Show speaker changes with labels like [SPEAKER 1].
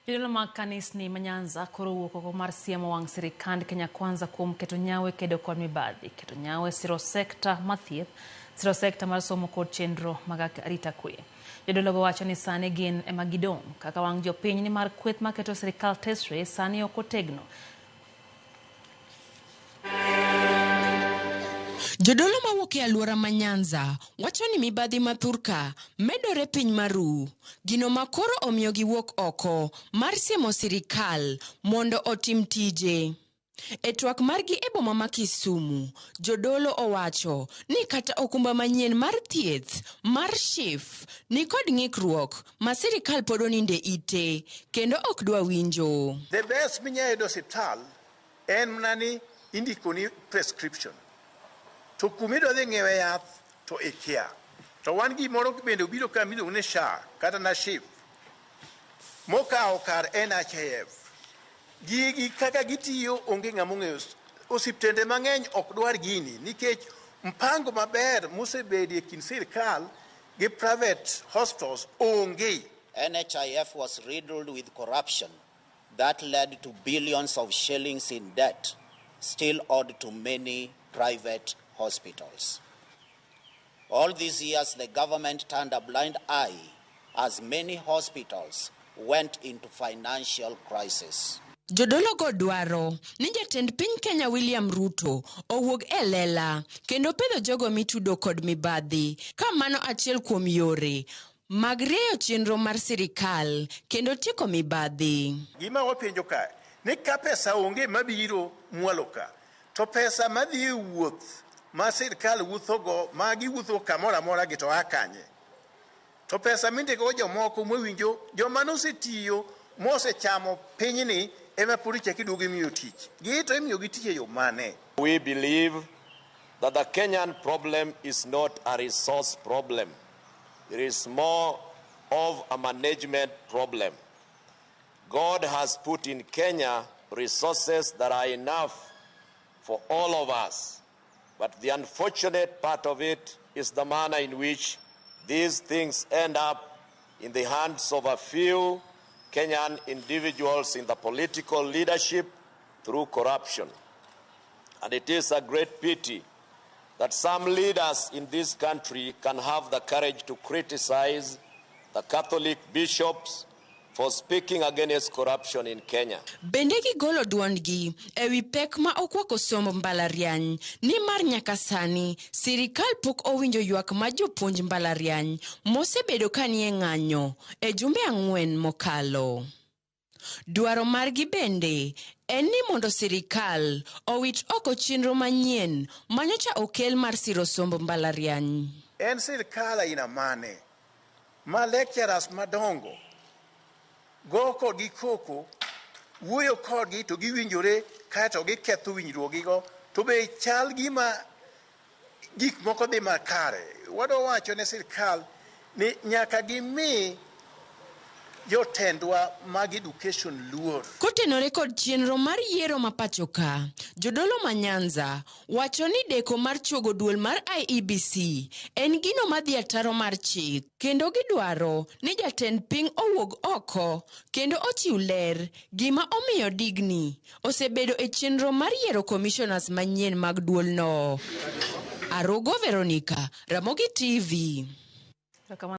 [SPEAKER 1] Jodolo mag kanisni ma Nyanza koro owuok oko mar siemo wang' sirikand Kenya Kwanza kuom keto nyawo e kedo kod mibadhi, keto nyawo e siro sekta mar thieth, siro sekta mar somo kod chenro mag arita kwe. Jodologo wacho ni sani gin ema gidong' kaka wang' jopiny nimar kweth maketo sirikal tesre sani ok otegno.
[SPEAKER 2] Jodolo mawuok e alwora ma Nyanza wacho ni mibadhi ma thurka medore piny maru, gino ma koro omiyo giwuok oko mar siemo sirikal mondo otim tije. E twak margi e boma ma Kisumu, jodolo owacho ni kata okumba manyien mar thieth mar SHIF nikod ng'ikruok ma sirikal pod oninde ite kendo ok dwa winjo.
[SPEAKER 3] The best minyalo yudo osiptal en mana ni indikoni prescription to kuma idwa dhi ng'iewe yath to ikia. To wan gimoro bende obiro ka miluongo ni SHA kata na SHIF mokawo kar NHIF. Gigi kaka gitiyo onge ng'ama ong'eyo. Osiptende mang'eny ok dwar gini nikech mpango maber mosebedie e kind sirkal gi private hospitals onge.
[SPEAKER 4] NHIF was riddled with corruption that led to billions of shillings in debt still owed to many private hospitals. All these years, the government turned a blind eye as many hospitals went into financial crisis.
[SPEAKER 2] Jodologo dwaro ni jatend piny Kenya William Ruto owuog e lela kendo pedho jogo mitudo kod mibadhi ka mano achiel kuom yore mag rieyo chenro mar sirikal kendo tieko mibadhi.
[SPEAKER 3] Gima wapenjo ka ni ka pesa onge mabiro mwalo ka to pesa madhi e wuoth ma sirkal wuothogo ma giwuotho kamoro amora gi to a kanye? To pesa mindikogo jomoko mwawinjo joma nosetiyo mosechamo pinyni ema pod ichako iduogo imiyo tich. Gi to imiyogi tich e yo mane?
[SPEAKER 5] We believe that the Kenyan problem is not a resource problem. It is more of a management problem. God has put in Kenya resources that are enough for all of us. But the unfortunate part of it is the manner in which these things end up in the hands of a few Kenyan individuals in the political leadership through corruption. And it is a great pity that some leaders in this country can have the courage to criticize the Catholic bishops for speaking against corruption in Kenya.
[SPEAKER 2] Bende gigolo duondgi e wi pek ma okwako somb mbalariany nimar nyaka sani sirikal pok owinjo ywak ma jopuonj mbalariany mosebedo ka nie ng'anyo e jumbe 4 mokalo. Dwaro margi bende en ni mondo sirikal owit oko chenro manyien manyocha okel mar siro somb mbalariany.
[SPEAKER 3] En sirikal aina mane ma lecturers madongo go kodgi koko, wuoyo kodgi to giwinjore kaeto giketho winjruokgigo to be chal gima gik moko dhi makare. Wadwa wacho ne sirikal ni nyaka gimi jotendwa mag education luor.
[SPEAKER 2] Kotenore kod chenro mar yiero ma pacho ka, jodolo ma Nyanza wacho ni deko mar chuogo duol mar IEBC en gino madhi ataro mar chik kendo gidwaro ni jatend piny owuog oko kendo ochiw ler gima omiyo digni osebedo e chenro mar yiero commissioners manyien mag duolno. Arugo Veronica, Ramogi TV.